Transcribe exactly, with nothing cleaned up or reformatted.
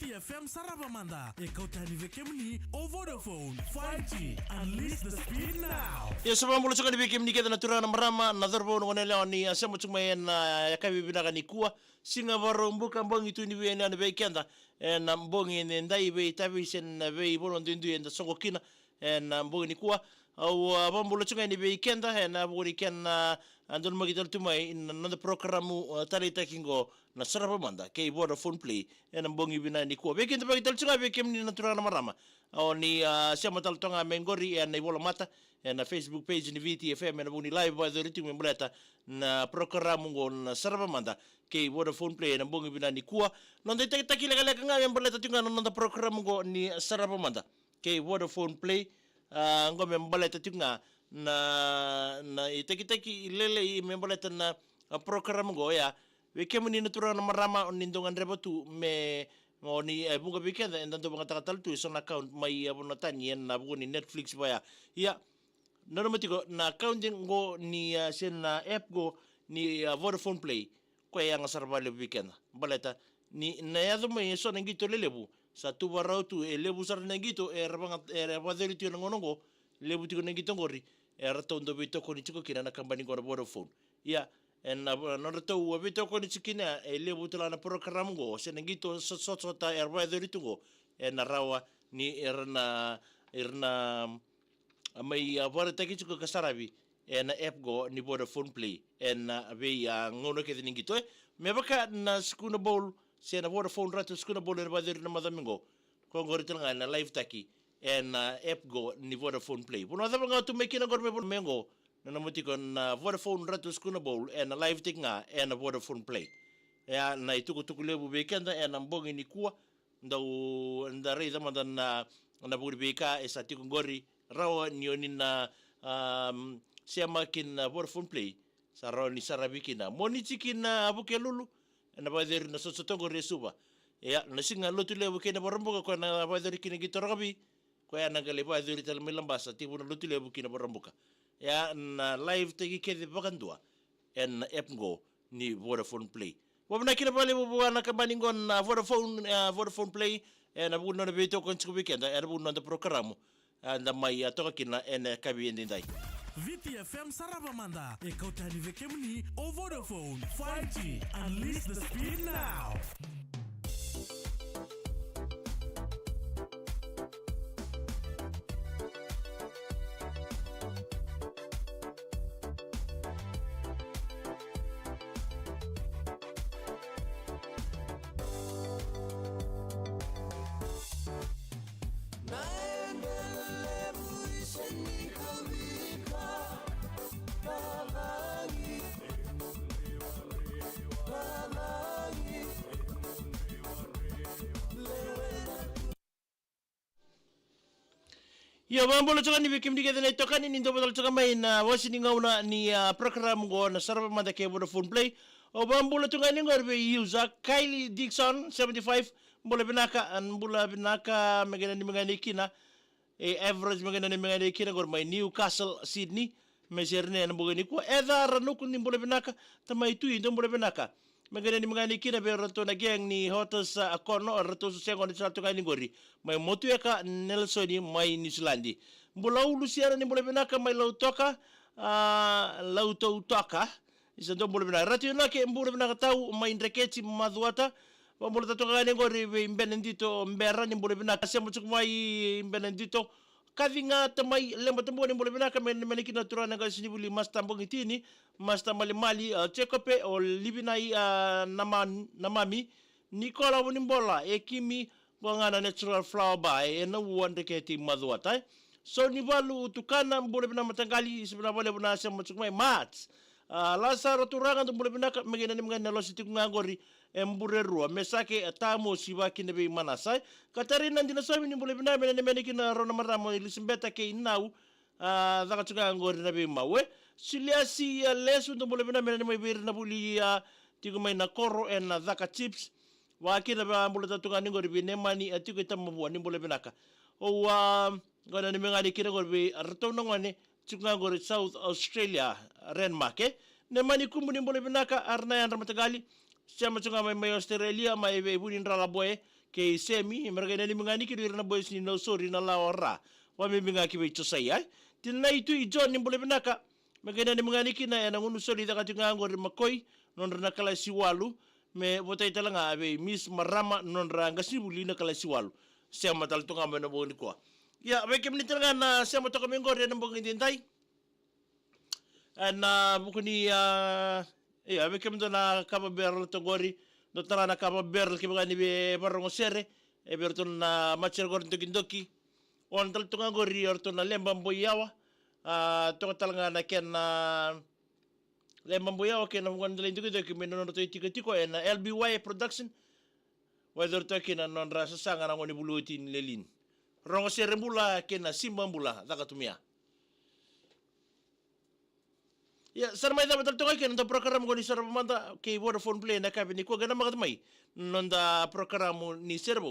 Viti F M Sarava Mada, e kau tani vei kemuni o Vodafone five G. Unleash the speed now. Ia, sa vakabula tiko yani vei kemuni kece na turaga na marama, na cauravou, na goneyalewa ni a sema tiko mai ena yakavi vinaka nikua. Siga Vakaraubuka, bogi tu ni veiyanuyanu vei keda ena bogi edaidai, veitavi se na veivanua duidui eda soqo kina ena bogi nikua. Au a vakabula tiko yani vei keda ena vuku ni kena a donumaki tale tu mai na noda porokaramu a taleitaki oqo na Sarava Mada kei Vodafone Play ena bogi vinaka nikua. Vei keda vakatale tiko ga vei kemuni na turaga na marama, o ni a sema tale toka ga mai qori ena ivola mata ena Facebook page ni Viti F M ena vuku ni live vakayacori tiko me baleta na porokaramu oqo na Sarava Mada kei Vodafone Play ena bogi vinaka nikua. Noda itakitaki lekaleka ga me baleta tiko ga na noda porokaramu oqo ni Sarava Mada kei Vodafone Play. A, oqo me baleta tiko ga na, na itakitaki lailai me baleta na, a, porokaramu oqo. Ia, vei kemuni na turaga na marama, o ni dau gadreva tu me, o ni, e, vuqa vei keda eda dau vakayagataka tale tu eso na account mai, a, vanua tani ena vuku ni Netflix vaya. Ia, nanuma tiko na account oqo ni, a, se na app oqo ni, a, Vodafone Play, koya e yaga sara vakalevu vei keda. Baleta ni na yaco mai eso na qito lelevu, sa tu vakarau tu, e levu sara na qito era vaga-, era vakayacori tu ena gauna oqo, levu tiko na qito oqori eratou dau veitokoni tiko kina na kabani oqo na Vodafone. Ia, ena, a, nodratou veitokoni tiko kina, e levu tale ga na porokaramu oqo se na qito so-, so-, sota era vakayacori tu oqo, ena rawa ni era na, era na, a, mai, a, vakaraitaki tiko ka saravi ena app oqo ni Vodafone Play ena vei, a, gauna kece ni qito, e. Me vaka na Sukuna Bowl se na Vodafone Ratu Sukuna Bowl ena vakayacori na macawa mai oqo, ko oqori tale ga ena live taki ena app oqo ni Vodafone Play. Vanua cava ga o tu mai kina oqori mai Vo-, mai oqo, nanuma tiko na Vodafone Ratu Sukuna Bowl ena live taki ga ena Vodafone Play. Ia, na itukutuku levu vei keda ena bogi nikua, dau, da raica mada na, na vuku ni veika e sa tiko oqori, rawa ni o ni na, am, sema kina na Vodafone Play, sa rawa ni saravi kina. Mo ni tiko kina Vukelulu, ena vakayacori na sotasota oqori e Suva. Ia, na siga Lotulevu kei na Vakaraubuka, koya na vakayacori kina qito rakavi, koya na qai lai vakayacori tale mai Labasa, tekivu na Lotulevu ki na Vakaraubuka. Ia, na live taki kece vakadua ena app oqo ni Vodafone Play. Vakavinavinaka vakalevu vua na kabani oqo na Vodafone, e, Vodafone Play, ena vuku ni nona veitokoni tiko vei keda ena vuku ni noda porokaramu, e, da mai, e, toka kina ena yakavi edaidai. Viti F M Sarava Mada, e kau tani vei kemuni o Vodafone five G. Unleash the speed now. Io, vakabula tiko yani vei kemuni kece na itokani ni dau votala tiko mai na wasi ni gauna ni, a, program oqo na Sarava Mada kei Vodafone Play. Au vakabula tiko yani oqori vei user Kylie Dixon seventy five. Bula vinaka, a, bula vinaka, me qai nanumi ga yani kina. E, average me qai nanumi ga yani kina oqori mai Newcastle, Sydney. Me sere ni ena bogi nikua. Eca Ranuku, ni bula vinaka. Tamai Tui, dou bula vinaka. Me qai nanumi ga yani kina vei iratou na gang ni Hotas, a, Kono, eratou sa sega ni sa tu ga yani qori mai Motueka, Nelsoni, mai Niusiladi. Bula Ulu Siana, ni bula vinaka mai Lautoka, a, Lautoutoka. Isa, dou bula vinaka. Ratu Inoke, bula vinaka tau mai Dreketi, Macuata. Vakabula tale tu ga yani qori vei Benedito Bera, ni bula vinaka. Sema tiko mai Benedito. Kaci ga Tamai Leba Tabua, ni bula vinaka. Me nanumi yani kina na turaga na qasenivuli Masta Bogitini, Masta Malimali, a, Jekope, o Livinai, a, Nama-, Namami, Nikola Vunibola, e Kimi, qo ga na Natural Flower Bar, e, ena Ua, Dreketi, Macuata, e. Saunivalu Tukana, bula vinaka mataqali, sa vinaka vakalevu na sema tiko mai. Mats, a, Lasaro Turaga, dou bula vinaka, me qai nanumi ga na lose tiko ga qori e Burerua, me Sake, a, Tamosi, vakakina vei Manasa, e. Katarina Dinasami, ni bula vinaka, me nanumi yani kina rau na marama o Ilisabeta kei Nau, a, caka tiko ga qori na veimau, e. Suliasi, a, Lesu, dou bula vinaka, me nanumi mai vei ira na vuli, a, tiko mai na koro ena Caka Chips. Vakakina, vakabula tale tu ga yani qori vei Nemani, a, tiko i Tamavua, ni bula vinaka. Au, a, qo nanumi ga yani kina qori vei ratou na gone tiko ga qori South Australia, Renmark, e. Nemani Kubu, ni bula vinaka. Ara na yadra mataqali, sema tiko ga mai, mai Australia, mai vei Vunidrala Boe, kei Semi, me ra qai nanumi ga yani kina o ira na boys ni Nausori na Lawa Ra. Vakabibi ga ki vei Josaia, e. Tinai Tui John, ni bula vinaka. Me qai nanumi ga yani kina ena gunu soli caka tiko ga qori Makoi, nodra na kalasi walu. Me votai tale ga vei Miss Marama, nodra qasenivuli na kalasi walu. Sema tale tu ga mai na bogi nikua. Ia, vei kemuni tale ga na sema toka mai qori ena bogi edaidai. Ena vuku ni, a, ia, vei kemudou na kava barrel toka qori, dou tara na kava barrel kevaka ni via vakarorogo sere, e vei iratou na matasere qori dokidoki. Oni tale toka qori o iratou na Leba Boiawa, a, toka tale ga na kena Leba Boiawa kei na vukuna delai dokidoki mai na nodratou itikotiko ena L B Y Production. Vakayacori toka kina na nodra sasaga na gone vuluti ni Lelini. Rogo sere bula kei na Simba bula, caka tu mai ya. Ia, sa na mai cava tale toka kina na noda porokaramu qo ni Sarava Mada kei Vodafone Play ena yakavi nikua, qai namaka tu mai na noda porokaramu ni Sarava.